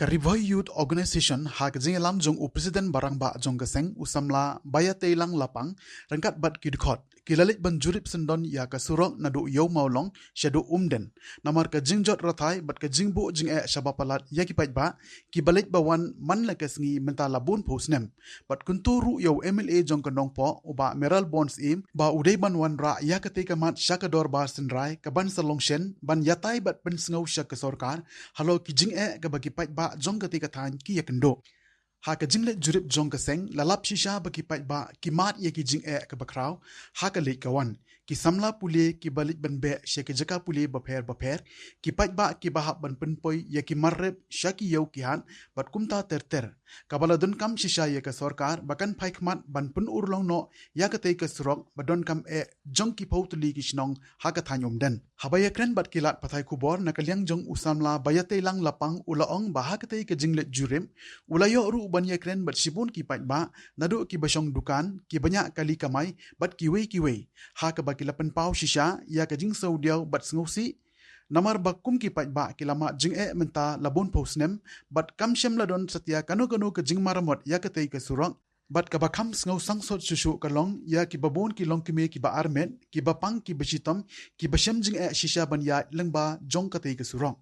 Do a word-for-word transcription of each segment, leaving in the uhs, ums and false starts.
Ka Ri Bhoi Youth Organisation ha ka jingïalam jong u President ba rangbah jong ka seng u samla Baiateilang Lapang ryngkat bad ki dkhot ki la leit ban jurip syndon ïa ka surok naduh Ïew Mawlong shaduh Umden. Namar ka jingjot rathai bad ka jingbuh jingeh shaba palat ïa ki paidbah kiba leit ba wan man la ka sngi mynta la bun phew snem. Bad kyntu ruh ïa u M L A jong ka Nongpoh u Bah Mayralborn Syiem ba u dei ban wanrah ïa katei ka mat sha ka dorbar synrai kaban sa long shen ban ïatai bad pynsngew sha ka sorkar halor ki jingeh kaba ki paidbah jong katei ka thaiñ ki ïakynduh. Ha ka jingleit jurip jong ka seng la lap shisha ba ki paidbah ki mad ïa ki jingeh kaba khraw ha ka leit ka wan. Ki samla pule kiba leit ban beh sha ki jaka pule bapher bapher, ki paidbah kiba hap ban pynpoi ïa ki mar rep sha ki ïew ki hat bad kumta ter ter. Kaba la donkam shisha ïa ka sorkar ba kan phai khmat ban pynurlong noh ïa katei ka surok ba donkam eh jong ki phew tylli ki shnong ha ka thaiñ Umden. Haba ïakren bad ki lad pathai khubor na ka liang jong u samla Baiateilang Lapang u la ong ba ha katei ka jingleit jurip u la ïoh ruh ban ïakren bad shibun ki paidbah naduh kiba shong dukan, kiba ñiah kali kamai bad kiwei kiwei. Ha kaba ki la pynpaw shisha ïa ka jingsngewdiaw bad sngewsih namar ba kum ki paidbah ki la mad jingeh mynta la bun phew snem bad kam shym la don satia kano kano ka jingmaramot ïa katei ka surok. Bad kaba kham sngewsangsot shuh shuh ka long ïa kiba bun ki longkmie kiba armet, kiba pang kiba shitom, kiba shem jingeh shisha ban ïaid lyngba jong katei ka surok.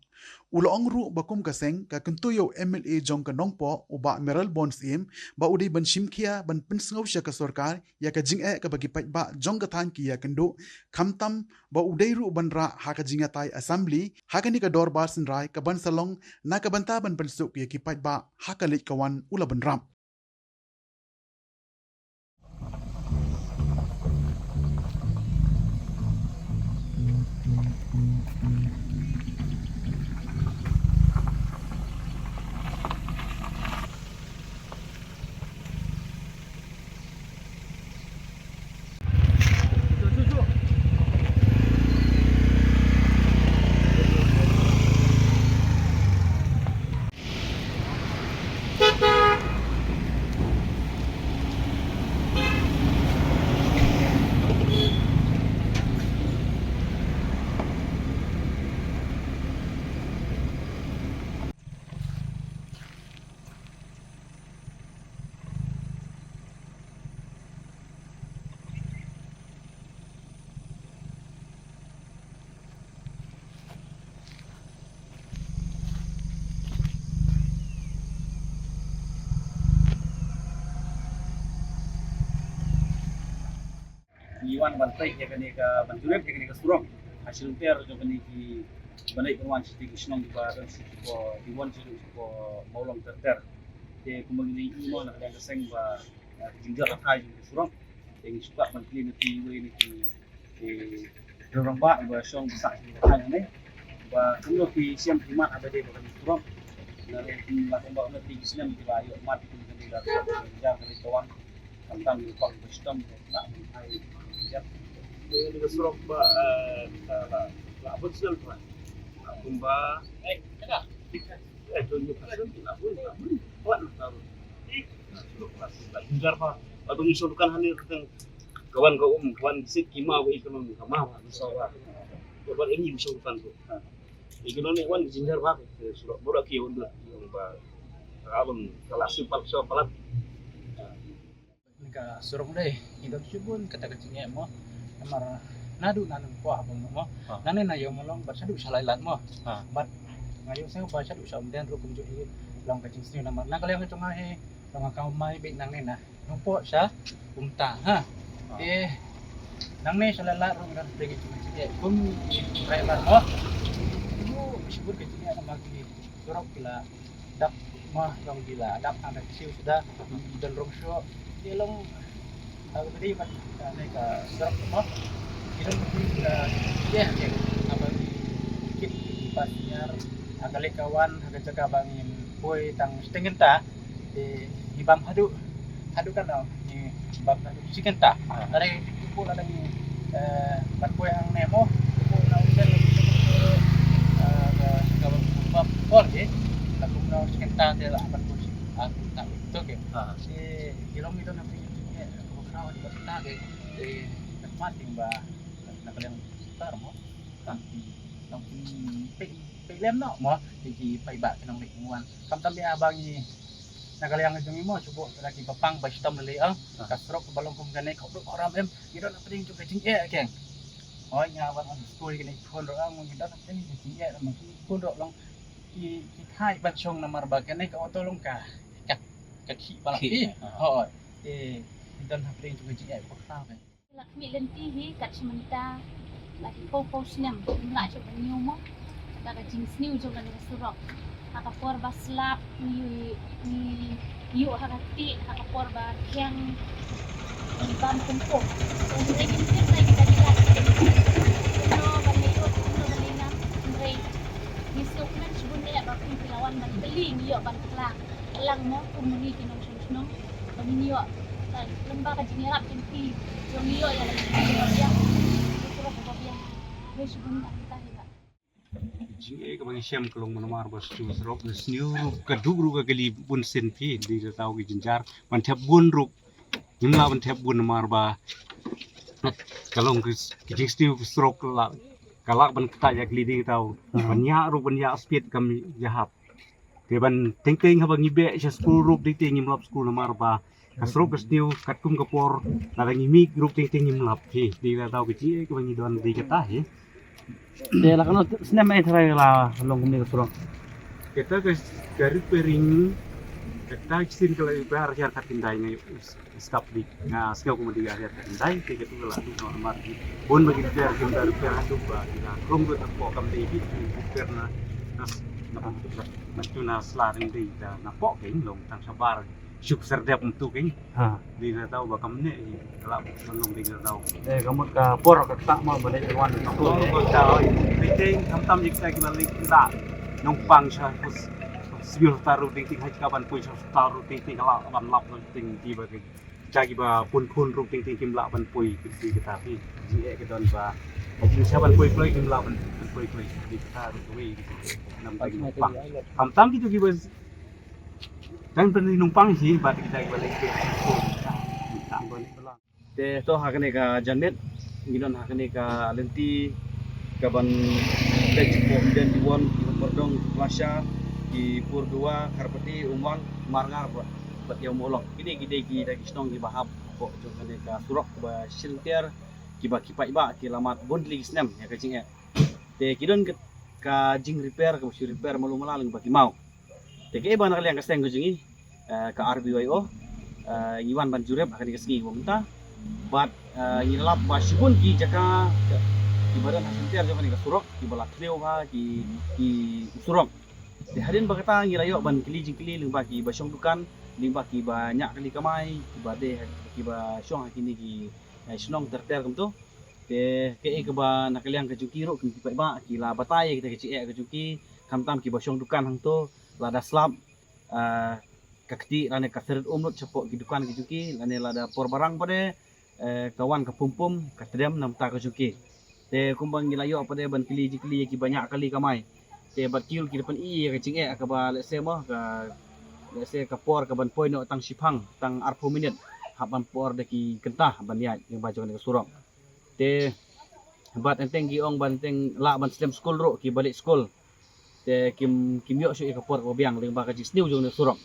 U la ong ruh ba kum ka seng ka kyntu ïa u M L A jong ka Nongpoh u Bah Mayralborn Syiem ba u dei ban shim khia ban pynsngew sha ka sorkar ïa ka jingeh kaba ki paidbah jong ka thaiñ ki ïakynduh, khamtam ba u dei ruh ban rah ha ka jingïatai assembly ha kane ka dorbar synrai kaban sa long na ka bynta ban pynsuk ïa ki paidbah ha ka leit ka wan u la bynrap. Ngi wan ban peit ïa kane ka, ban jurip ïa kane ka surok ha shi lynter jong kane ki ban leit ban wan sha ki shnong kiba don sha ki por, ki wan sha ki por Mawlong ter ter. Te kumba ngi la ïohi mo na ka liang ka seng ba, eh, ka jingjot rathai jong ka surok. Te ngi shu kwah ban kylli na phi iwei na ki, ki rangbah iba shong bsah sha kane ka thaiñ hangne ba kumno ki shem ki mad haba ïadei bad kane ka surok. Na ka liang kumba kumba kumno ki snem kiba ïoh mad kum kane ka surok, ka leit ka wan. Khamtam ïa u pang ba shitom ïa ka lah ban ai ïa ka surok ba, eh, ka la, la bun snem ba. Kumba, eh, eh, don ïa ka surok la bun, la bun. Wan ka surok la, la jingjia ba. Ba don ïa u dukan hangne ka, ka wan ka um, ka wan sik ki ma ba i ka long ka ma ba, so ba. Ba ini ïa u dukan tu. Ha. I ka long ne wan jingjia ba, surok ba ki wan ba. Ka long ka la sik pal so palat. Ka surok dei, ngi don shibun kata ka jingeh mo. Namar naduh na Nongpoh ba mo. Ha. Nangne na Ïew Mawlong bad shaduh sha Laitlad mo. Ha. Bad nga ïohsngew ba shaduh sha Umden ruh kumjuh hi long ka jingsniew namar na ka liang jong nga hi, long ka mai beit nangne na Nongpoh sha kumta ha. Ha. Eh, nangne sha Laitlad ruh ngi don pdeng ka jingeh kum ki Laitlad mo. Shibun ka jingeh namar ki surok ki la dap ma long ki la dap hangta ki siew suda, ki don rong shoh. Ki long, ha, ka dei ban, ha, ne ka surok ma. Ki long ki, ha, ki, ki, ha, ba ki kit ki passenger ha ka leit ka wan, ha ka jaka ba ngin poi tang shiteng kynta. Te ngi bam haduh, haduh katno, ngi bam haduh shi kynta. Ah. Lada ngi, ngi poi lada ngi, eh, ban poi hangne mo, ngi poi na hotel, eh, ka, ka bam pol ke, ka kumno shi kynta te la ban poi shi, ah, kynta to ke. Ah. Te ki long ngi don ha phi, eh, ka khraw haduh kynta ke, te ka mat ding ba na ka liang tar mo. Ah. Nang phi, phi, Lem noh mo, ki paidbah ki nongleit nongwan. Khamtam ïa ba ngi na ka liang jong ngi mo, shu buh da ki bapang ba shitom lei, ah. Ka surok ba long kum kane ka duk haram em. Ngi don hapdeng jong ka jingeh keng. Hoi, nga wan on school kane phone ruh, ah, ngi don hapdeng jong ka jingeh, ma ki phone ruh long ki, ki thait ban shong namar ba kane ka auto long ka, ka, ka khih palat. Khih, eh, ah. Hoi. Eh, ngi don hapdeng jong ka jingeh bakla keng. La khmih lynti hi kat shi mynta la ki phew phew snem, ngim lah shuh ban ñiew mo. Kata ka jingsniew jong kane ka surok. Ha ka por ba slap ngi ïuh, ngi ïuh ha ka tieh, ha ka por ba khiang ngi bam kumkuh. Ngi dei ngim tip lai kita ki lad. Kumno ban leit lut, kumno ban leit nam, hynrei ngi sngewkmen shibun eh ba kum ki la wan ban kylli ngi ïoh ban kylla. Lang mo kum ngi ki nongshong shnong ba ngin ïoh, eh, lem bad ka jingïarap jong ki, jong ngi ïoh ïa la ki jingïarap ïa ki surok ba biang. Ngi shu bun bad kita hi ba. Jingeh kaba ngi shem ka long namar ba shu surok ngi sniew ruh ka duk ruh ka kali bun sien phi, dei da tau ki jynjar ban thep bun ruh. Ngim lah ban thep bun namar ba ka long ki, ki jingsniew ki surok ka lah, ka lah ban ktah ïa kali dei tau. Hmm. Ban ïa ruh ban ïa speed kam ïa hap. Te ban teng teng haba ngi beh sha skul ruh dei te ngim lap skul namar ba ka surok ka sniew katkum ka por lada ngi mih ruh teng teng ngim lap hi. Dei la tau ka jingeh kaba ngi don dei kata hi. Te la kano snem eh tharai la long kumne ka surok? Kata ka, ka repairing, kata ka sien ka la repair ar hajar khatkhyndai nga ïoh. Stop di nga sngew kumne di ar hajar khatkhyndai te katu ka la duk noh namar ki bun ba ki repair kim da repair haduh ba ki la krong dut hapoh kam dei bit ki repair na, na, na, na, na sla ding dei da na poh keng long tang shabar shuk serdep mtu keng. Ha. Dei da tau ba kam ne ka la long dei da tau. Eh, ka mut ka por ka ktah ma ba dei wan na por ka ktah. Dei teng kam tam jik sa ki ba lei ktah nong pang sha kus sbiul taru ding ting hai ka ban pui sha taru ding ting ka la ban lap ding ting di ba keng. Cha kiba pun khun ruh teng teng kim lah ban poi ki kita phi. Jingeh ka don ba jing cha ban poi kloi kim lah ban, ban poi kloi ki kita ruh wei ki nam tang nongpang. Khamtam kitu kiba tang tang nongpang hi bad kita kiba leh ki. Te to ha kane ka janmiet ngi don ha kane ka lynti kaban leh ki pom den ki won ki pordong ki plasha ki purduwa karpati umwang marngar bad ïa u molong. Kine ki dei ki da ki shnong kiba hap hapoh jong kane ka surok ba shilynter kiba ki paidbah ki la mad bun tylli ki snem ïa ka jingeh. Te ki don ka, ka jing repair kaba shu repair malu mala lyngba ki maw. Te kaei ba na ka liang ka seng ka jong ngi, eh, ka R B Y O, eh, ngi wan ban jurip ha kane ka sngi ba mynta. Bad, eh, ngi lap ba shibun ki jaka kiba don ha shilynter jong kane ka surok kiba la thliew ha ki, ki surok. Te hadien ba kata ngi la ïoh ban kylli jingkylli lyngba kiba shong dukan, lyngba kiba ñiah kali kamai, kiba dei, kiba shong ha kine ki, eh, shnong ter ter kumto. Te kaei kaba na ka liang ka jong ki ruh ki paidbah ki la batai ïa kita ki jingeh ka jong ki, khamtam kiba shong dukan hangto lada slap, eh, ka kti lane ka theret um lut shapoh ki dukan ki jong ki lane lada por barang pade, eh, ka wan ka pum pum ka tdem namta ka jong ki. Te kumba ngi la ïoh pade ban kylli jingkylli ïa kiba ñiah kali kamai. Te bad ki ruh ki da pyni ïa ka jingeh kaba lehse mo ka, lehse ka por kaban poi noh tang shiphang tang arphew minit hap ban por da ki kynta ban ïaid lyngba jong kane ka surok. Te bad teng teng ki ong ban teng lah ban slem skul ruh kiba leit skul. Te kim, kim ïoh shuh ïa ka por kaba biang lyngba ka jingsniew jong kane ka surok.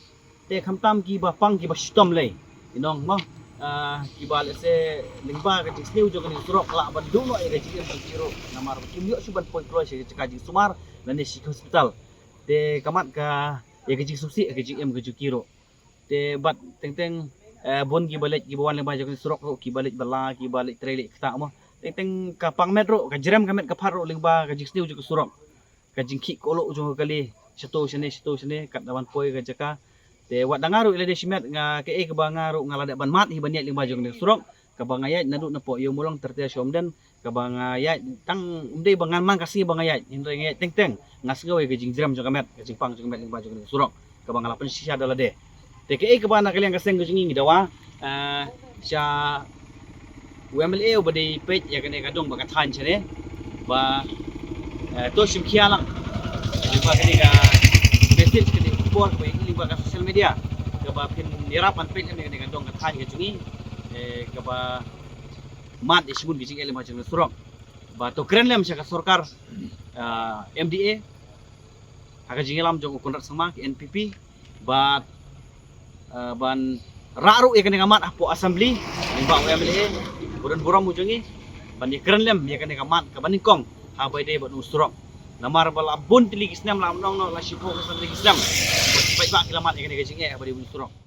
Te khamtam kiba pang kiba shitom lei. Ki nong mo, ah, kiba lehse lyngba ka jingsniew jong kane ka surok lah ban duh noh ïa ka jingim jong ki ruh namar ba kim ïoh shuh ban poi kloi sha ka jaka jingsumar lane sha ka hospital. Te ka mad ka ïa ka jingsngewsih ka jingim ka jong ki ruh. Te bad teng teng, eh, bun kiba leit kiba wan lyngba jong kane ka surok ruh kiba leit bylla kiba leit trei leit ktah mo. Teng teng ka pang met ruh ka jrem ka met ka phad ruh lyngba ka jingsniew jong ka surok. Ka jingkhih kolo jong ka kali shato shane shato shane kat da ban poi ka jaka. Te wat da nga ruh ïa lade shimet nga kaei kaba nga ruh nga la dep ban mad hi ban ïaid lyngba jong kane ka surok. Kaba nga ïaid naduh napoh ïew Mawlong ter ter sha Umden. Kaba nga ïaid tang ym dei ba ngan man ka sngi ba nga ïaid, hynrei nga ïaid teng teng. Nga sngew ïa ka jingjrem jong ka met, ka jingpang jong ka met lyngba jong ka surok kaba nga la pynshisha da lade. Te kaei kaba na ka liang ka seng ka jong ngi ngi dawa, eh, sha u M L A uba dei peit ïa kane ka dong ba ka thaiñ shane ba, eh, to shim khia lang lyngba kane ka message kane ka khubor kaba ïa lyngba ka social media kaba phin ïarap ban peit ïa kane ka dong ka thaiñ ka jong ngi, eh, kaba mad ïa shibun ki jingeh lyngba jong ka surok. Ba to kren lem sha ka sorkar, ah, M D A, ha ka jingïalam jong u Conrad Sangma, ka N P P, bad, eh, ban rah ruh ïa kane ka mat hapoh Assembly lyngba u M L A ba don burom u jong ngi, ban ïakren lem ïa kane ka mat kaba nyngkong ha ba ïadei bad u surok. Namar ba la bun tylli ki snem, la ong noh, la shiphew ki snem, ki snem ba ki paidbah ki la mad ïa kane ka jingeh ha ba ïadei bad u surok.